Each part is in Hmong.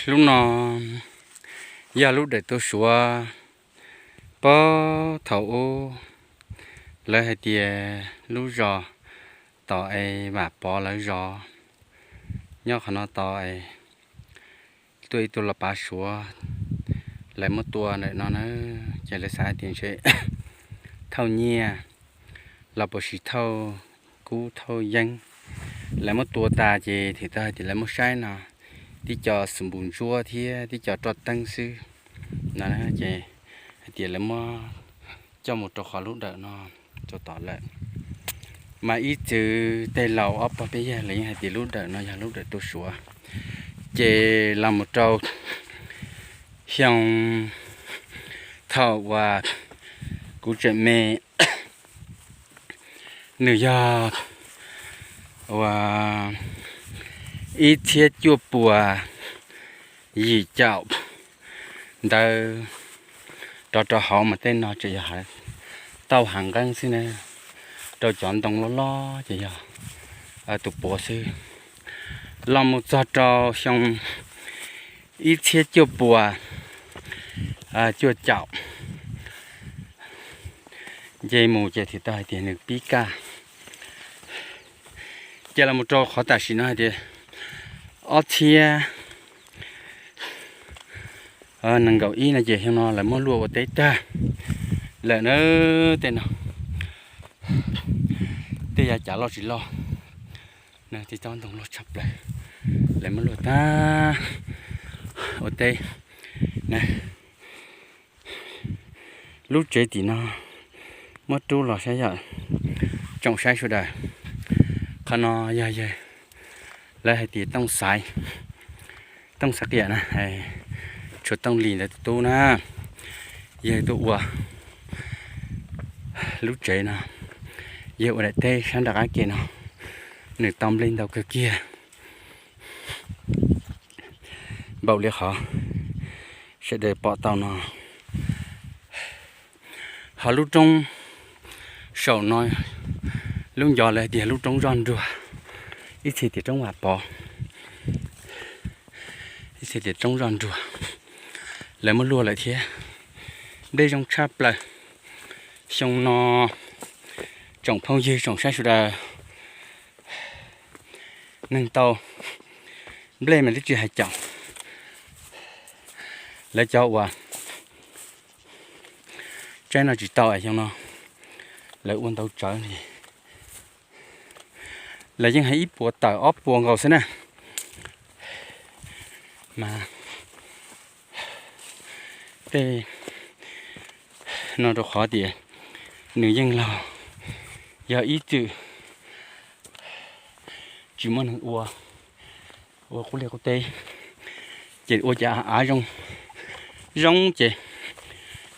Lub no yog lub dawm tu Suav. Puag thaum ub lawv hais tias lub zos tod es Vam Pov lawv zos nyob qhov no tod es tuaj ib tug los pav Suav, lawv muab tua ntawm no na, ces lawv xav hais tias ntshe thauj nyiaj los puas sis thauj kub thauj yeeb, lawv muab tua tas ces thiaj tau hais tias lawv muab saib no tib co xus npus ntsuab thiab tib co roj teeb xwb no, ces hais tias lawv muab coj mus rau qhov lub dawm no rau tod lawm. Mas ib txwm tej laus ob pog peb yawg lawv yeej hais tias lub dawm no yog lub dawm tu Suav. Ces los mus rau xyoo thaum uas kuv tseem me, nws yog uas ib txhiab cuaj puas yim caum ntawd rov rau hauv mas tej no tseem yog tauj hav nqeeb xwb na, rau cov ntoo loj loj ces yog tus puav xwb. Los mus txog rau xyoo ib txhiab cuaj puas cuaj caum nce mus ces thiaj tau hais tias nws pib kaj. Ces los mus rau qhov tam sim no hais tias ob txhiab nees nkaum ib no ces xyoo no lawv muab luaj ua teb tag lawm na. Tej no tej yav cav loj tsis loj, tej tsob ntoo loj tshaj plaws, lawv muab luaj tag ua teb na. Lub tsev tim no muab rub los saib yom, tsoom saib sawv daws. Qhov no yog yawg, lawv hais tias Tooj Xaiv, Tooj Xaiv Qiam na, Tshuav Tooj Lis ntawd tus tub na, yawg tuaj ua lub tsev no, yawg ua daim teb sab nram qab ke no, nws tau nplej ntau kawg kiag. Npaum li qhov sawv daws pom tau no, ho lub roob saum no, lub ncov lawv tias lub roob zoj nruas, ib txhia tias roob Vam Pov, ib txhia tias roob zoj nruas, lawv muab luaj lawm thiab. Nplej zoo tshaj plaws. Xyoo no tsoom phooj ywg tsoom saib sawv daws, neeg tau nplej mas twb tsis hais caum. Lawv cov uas tsaib no tsis tau es xyoo no lawv ua ntau tsawv, lawv yeej hais ib puas tawm ob puas nkaus xwb na. Mas tej no rau qhov tias nws yeej laug, yog ib txwm tsis muaj neeg ua, ua qub liaj qub teb, ces ua cas av zoo, zoo ces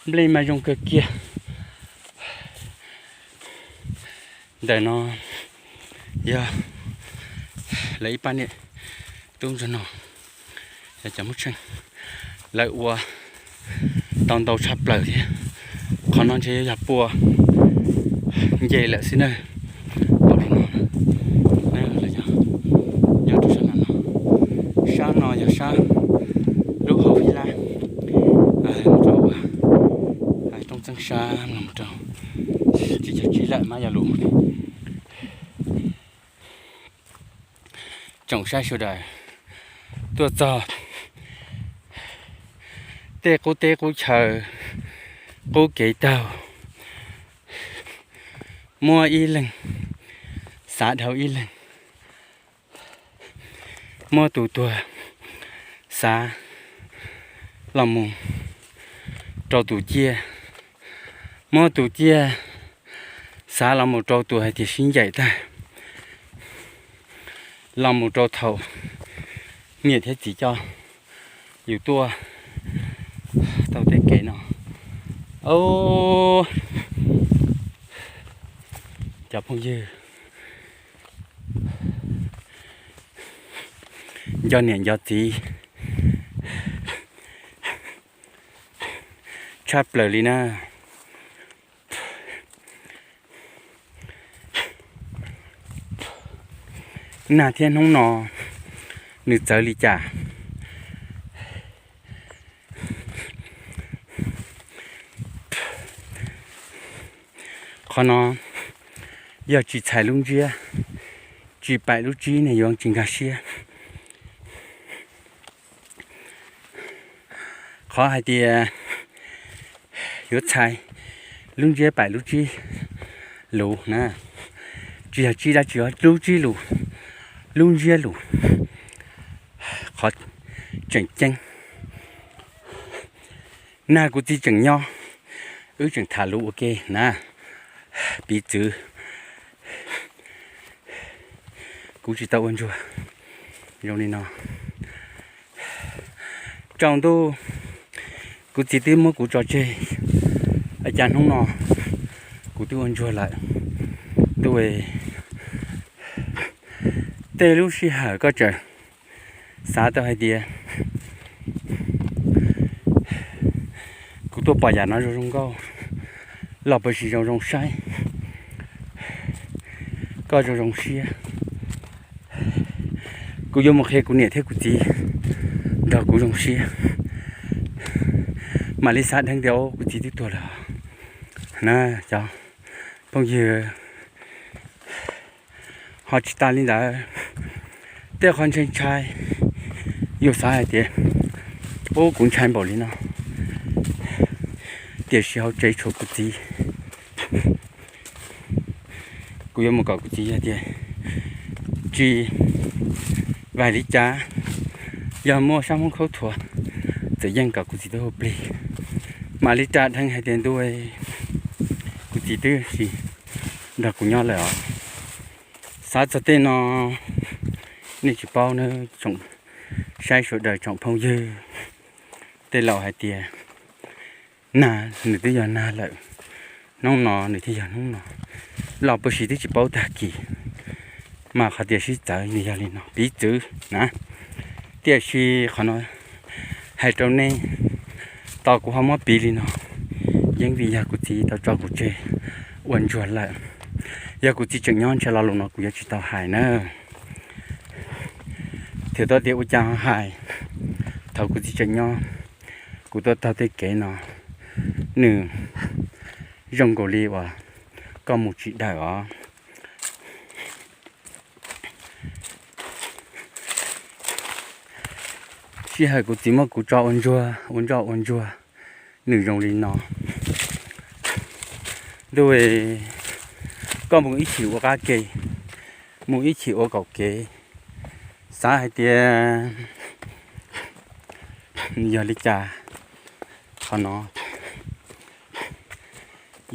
nplej mas zoo kawg kiag. Ntawm no yog lawv ib pab niam tub ntsuag no, yog cov Hmoob Tsheej, lawv ua tau ntau tshaj plaws thiab. Qhov no ntshe yuav yog puas nce lawm xwb na. Npaum li no, nyob rau sab no, sab no yog sab lub hauv Vib Lab, rau Rooj Txeej sab los rau tsib caug tsib lawm mas yog lus tsoom saib sawv daws tuaj txog tej qub teb qub chaw, qub kev taug, muab ib leeg xav dhau ib leeg, muab tus tuag xav los mus rau tus ciaj, muab tus ciaj xav los mus rau tus hais tias sib ncaim tag, los mus rau thaum niam thiab txiv coj yus tuaj taug tej kev no. Au, cov phooj ywg, nco niam nco txiv tshaj plaws li na. Nag thiab hnub no nws txawv li cas, Qhov no yog tsis txhais lub ntsiab, tsis paim lub tsib ne yuav tsis nkag siab. Qhov hais tias yuav txhais lub ntsiab paim lub tsib lus na, tsis yog tsib dab tsi, lub tsib lus, lub ntsiab lus. Qhov tseem ceeb na, kuv txiv tseem nyob, wb tseem tham lus ua ke na, piv txwv. Kuv tsis tau ua ntsuag zoo li no. Tsaus ntuj kuv txiv twb muab kuv tso tseg, cas hnub no kuv twb ua ntsuag lawm. Ntuj, tej lub sij hawm koj tseem xav tau hais tias kuv tuaj pom yam no zoo zoo nkauj los puas tsis zoo zoo saib, koj zoo zoo siab. Kuv yuav mus qhia kuv niam thiab kuv txiv nrog kuv zoo siab. Mam li xav dheev tias kuv txiv twb tuag lawm na, cov phooj ywg. Ho tsis tas li ntawd, tej qhov ntshai ntshai, yus xav hais tias, ub, kuv ntshai npaum li no, tiam sis hauv tsev tshuav kuv txiv. Kuv yuav mus kom kuv txiv yog tias tsis vag li cas, yog muaj sab Hmoob khaub thuas, txawm yeej kom kuv txiv tuaj hu plig. Mam li ras dheev hais tias ntuj, kuv txiv twb tsis nrog kuv nyob lawm os. Xav txog tej no, nej tsis paub nawb tsoom saib sawv daws tsoom phooj ywg. Tej laus hais tias nag nws twb yog nag lawm, hnub no nws thiaj yog hnub no, los puas sis twb tsis paub tag kis. Mas qhov tias sib txawv nws yog li no piv txwv na. Tiam sis qhov no hais rau nej, tos kuv ho muab piv li no, yeej vim yog kuv txiv tau tso kuv tseg ua ntsuag lawm. Yog kuv txiv tseem nyob ntshai lo lus no kuv yuav tsis tau hais na. Thiaj tau tias ua cas ho hais, thaum kuv txiv tseem nyob, kuv tuaj taug tej kev no, nws zoo nkaus li uas koj mus tsis dawm os. Sij hawm kuv txiv muab kuv tso ua ntsuag, ua ntsoj ua ntsuag, nws zoo li no. Ntuj, koj mus ib chim ua qab ke, mus ib chim ua kaum kev, xav hais tias yog li cas qhov no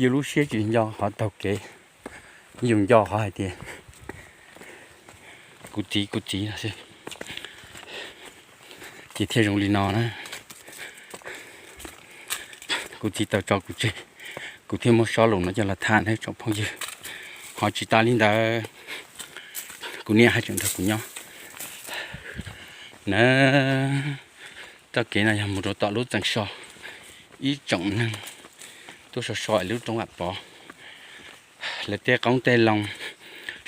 yus lub siab tsis nco qhov taug kev, yus nco qhov hais tias kuv txiv kuv txiv no xwb. Ces thiaj zoo li no na. Kuv txiv tau tso kuv tseg, kuv thiaj muab sob lus no coj los tham nawb tsoom phooj ywg. Ho tsis tas li ntawd, kuv niam haj tseem nrog kuv nyob na. Txoj kev no yog mus rau tom lub txeem so, ib tsoom neeg tuaj so so lub roob Vam Pov, lawv tej qoob tej loo,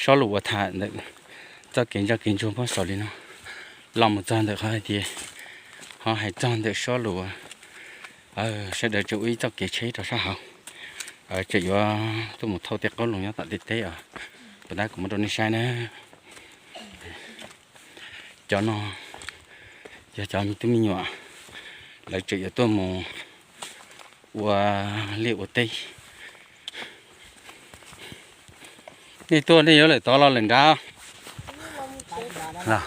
sob lus uas tham ntawm txoj kev ntsoj kev ntsuag puag saum li no, los mus txog ntawm qhov hais tias, ho hais txog ntawm sob lus sawv daws tseem ua ib txoj kev tsheb rau sab hauv, tseem yuav tuaj mus thauj tej qoob loo nyob tom tej teb os. Puas tab kuv muab rau nej saib na. Cov no yog cov me tub me nyuam, lawv tseem yuav tuaj mus ua liaj ua teb. Nej tuaj nej yuav lawm tod los lawm nrad? Los,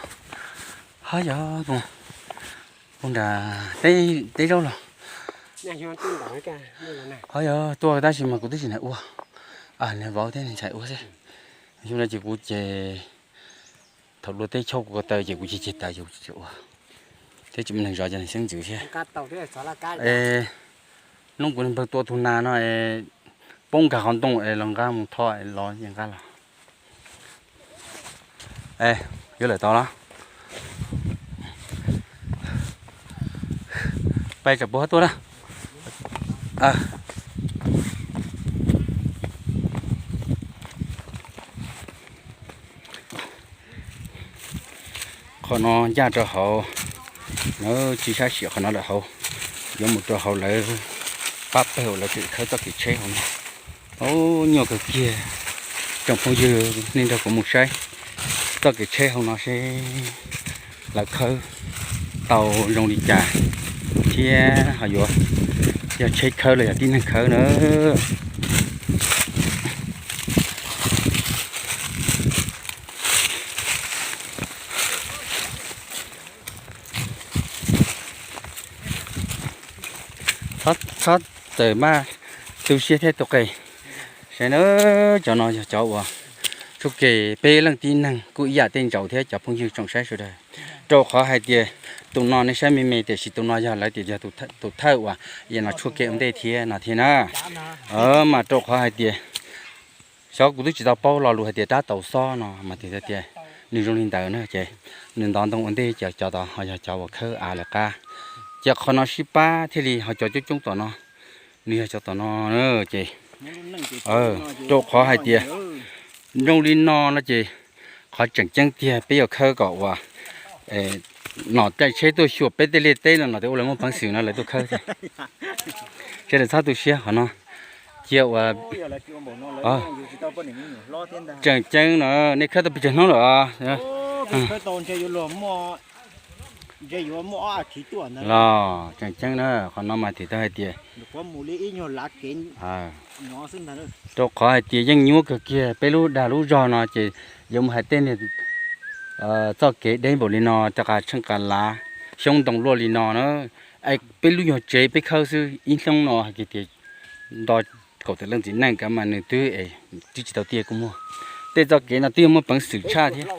ho yog mus nram teb zaub los. Ho yog tuaj tab sis mas kuv twb tsis nyiam ua, nws vauv thiab nws ntxhais ua xwb. Xyoo no ces kuv ces thaum luaj teb chauj kuv ko taw ces kuv cia ceg tas ces kuv tsis ua thiab, tsis muaj neeg zov cov neeg xeeb ntxwv thiab. Es hnub kuv npawg tua tus nas no es poob nkag qhov ntoo es los nqa mus tho es los yeej nqa los. Yuav lawm tod los? Pais tsam puas tuaj na. Qhov no ncaj rau hauv, tsis sab sim qhov no lawm hauv, yuav mus rau hauv lawv pab pawg uas lawv tseem khawb txoj kev tsheb hauv no. Ub, nyuaj kawg kiag. Tsoom phooj ywg, nej nrog kuv mus saib txoj kev tsheb hauv no seb lawv khawb tau zoo li cas thiab ho yuav yog tsheb khawb los yog tib neeg khawb na. Txhob txawm maj tu siab thiab tus qe. Saib na, cov no yog cov uas tshuaj kev peb leej tib neeg kuj ib yam tej ntsaum thiab cov phooj ywg tsoom saib sawv daws. Rau qhov hais tias tus no nej saib me me tiam sis tus no yog lawv tias yog tus thawj uas yam no tshuaj kev ua ntej thiab no thiab na. Mas rau qhov hais tias xyov kuv twb tsis tau paub lo lus hais tias rab taus xob no mas tias tias nws zoo li ntawd na ces nws ntov ntoo ua ntej ces cov tod ho yog cov uas khawb av lawv qab. Ces qhov no sib pab thiaj li ho cov coob coob tom no, nws yog cov tom no ces rau qhov hais tias zoo li no no ces qhov tseem ceeb tiag peb yuav khawb kom uas nom caij tsheb tuaj xyuas peb tej liaj teb no no tias ua lawv muaj peev xwm no lawv tuaj khawb thiab. Sawv daws txhob tu siab qhov no. Cia uas tseem ceeb no nej khawb tau pes tsawg hnub lawm? Los tseem ceeb na, qhov no mas thiaj tau hais tias rau qhov hais tias yeej nyuaj kawg kiag peb lub dag lub zog no ces yuav mus hais tej niag txoj kev deb npaum li no rov qab tsheej qas lav xyoob ntoo luaj li no na. Peb lub nyuag tsev peb khawb xwb ib hnub no hais tias nto kaum tawm leej txiv neej kav mas nws twb twb tsis tau tiag kuj muaj. Tej txoj kev no twb yog muaj peev xwm tshaj thiab.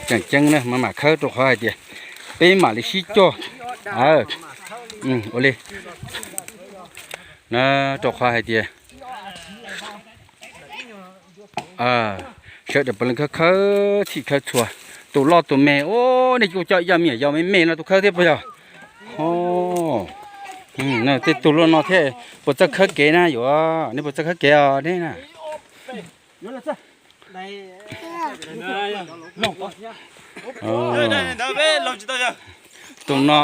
Tseem ceeb na mas mam khawb rau qhov hais tias peb mam li sib cog. Ua li na, rau qhov hais tias sawv daws puav leej khawb khawb txhij khawb txhua, tus loj tus me, ua nej kuj coj ib yam me nyuam yaus me me no tuaj khawb thiab puas yog? Tej tug luaj no thiab puas txawj khawb kev na yuav, nej puas txawj khawb kev os nej na? Tus no,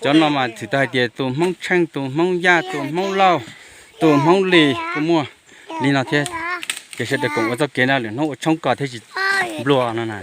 cov no mas txhais tau hais tias tus Hmoob Tsheej, tus Hmoob Yaj, tus Hmoob Lauj, tus Hmoob Lis kuj muaj li no thiab. Ces sawv daws koom ua txoj kev no lwm hnub ua tshoob kos thiab tsis nplua no na.